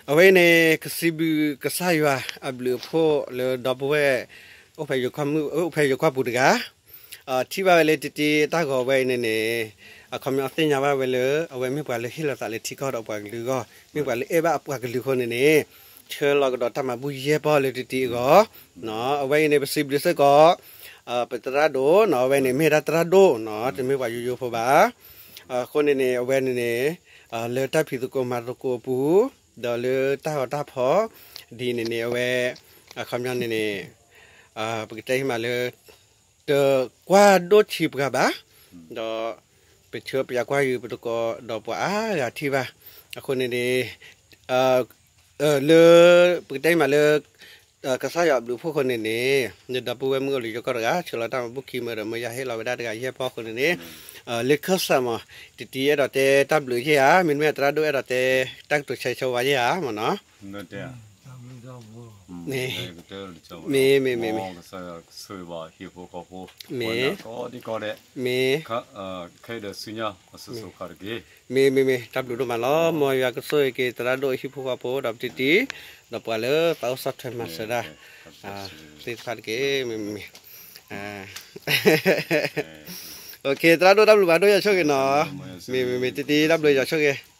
အဝဲအံၤန့ၣ် ကစံးဘျုးကစၢ်ယွၤအဘျုးအဖှိၣ်လၢဒီပုၢ်ဝဲၢ် အိၣ်ဖဲယိၤကီၢ်မုၢ် အိၣ်ဖဲယိၤကီၢ်ပူၤတဂၤ ထံၣ်ဘၣ်ဝဲလၢတံတံတၢ်ဂီၤဝဲအံၤန့ၣ်န့ၣ် အခီပညီသ့ၣ်ညါဘၣ်ဝဲလၢ အဝဲမ့ၢ်ပှၤလၢဟ့ၣ်လီၤသးလၢထံကီၢ်ဒီးပှၤကလုာ်အဂီၢ် မ့ၢ်ပှၤလၢအဲၣ်ဘၣ်အပှၤကလုာ်အဃိန့ၣ်န့ၣ် ဆှၢလီၤကဒီးတၢ်မၤဘူၣ်ယဲၢ်ပီၢ်လၢတံတံအဂီၢ် အဝဲအံၤန့ၣ် ပစံးဘျုးစ့ၢ်ကီး ပသရၣ်ဒိၣ်နီၤ အဝဲန့ၣ် မ့ၢ်ဒၣ်သရၣ်ဒိၣ်နီၤ တမ့ၢ်ပှၤယိယိဖိဘၣ်. အဃိန့ၣ်န့ၣ် အဝဲန့ၣ်န့ၣ် လၢတၢ်ဖံးသကိးမၤသကိးအပူၤ ဒီးလၢတၢ်ဂီၤတၢ်ဖီၣ် ဒ်န့ၣ်န့ၣ် အဝဲ အခီပညီန့ၣ်န့ၣ် ပကတဲဟံးမးလၢ တကွၢ်ဒိၣ်ထံးပှၤဘၣ် ဒီး ပဆၢပယကွၢ်ယုာ်ပသကိးဒီးပှၤအါဂၤထံၣ်ဘၣ်. အဃိန့ၣ်န့ၣ် လၢ ပကတဲမးလၢ ကစၢ်ယွၤအဘျုးအဖှိၣ်အဃိန့ၣ်န့ၣ် နဒီပုၢ်ဝဲၢ်မုၣ်အိၣ်လၢယိၤကီၢ်တဂၤ ဆှၢလီၤတၢ်မၤဘူၣ်ခံမၢဒီး မၢယၤဟ့ၣ်လီၤဝဲဒၣ်တဂၤယဲၢ်ပီၢ်အဃိန့ၣ်န့ၣ် လၢခၢၣ်စးမး တံတံအဲၣ်ဒိးတဲတၢ်ဘျုးယဲၢ်ဧါ မ့တမ့ၢ်သရၣ်ဒိၣ်အဲၣ်ဒိးတဲ တၢ်ကတိၤဆၢဂ့ၤဆၢဝါယဲၢ်ဧါမ့ၢ်နီၤ မ့ၢ် မ့ၢ် မ့ၢ် မ့ၢ် မ့ၢ် မ့ၢ် မ့ၢ် တၢ်ဘျုးဒိၣ်မးလီၤ မ်ယွၤကဆိၣ်ဂ့ၤက့ၤသရၣ်ဒိၣ်အဟံၣ်ဖိဃီဖိဒီးပတံတံ ဒီးပှၤလၢသးအိၣ်ဆီၣ်ထွဲမၤစၢၤဒၣ် သ့ၣ်တဖၣ်တက့ၢ် မ့ၢ် မ့ၢ် သရၣ်ဒိၣ်တၢ်ဘျုးဘၣ်ဒိၣ်ယွၤဆိၣ်ဂ့ၤနီၤ မ့ၢ် မ့ၢ် မ့ၢ် တံတံတၢ်ဘျုးယွၤဆိၣ်ဂ့ၤ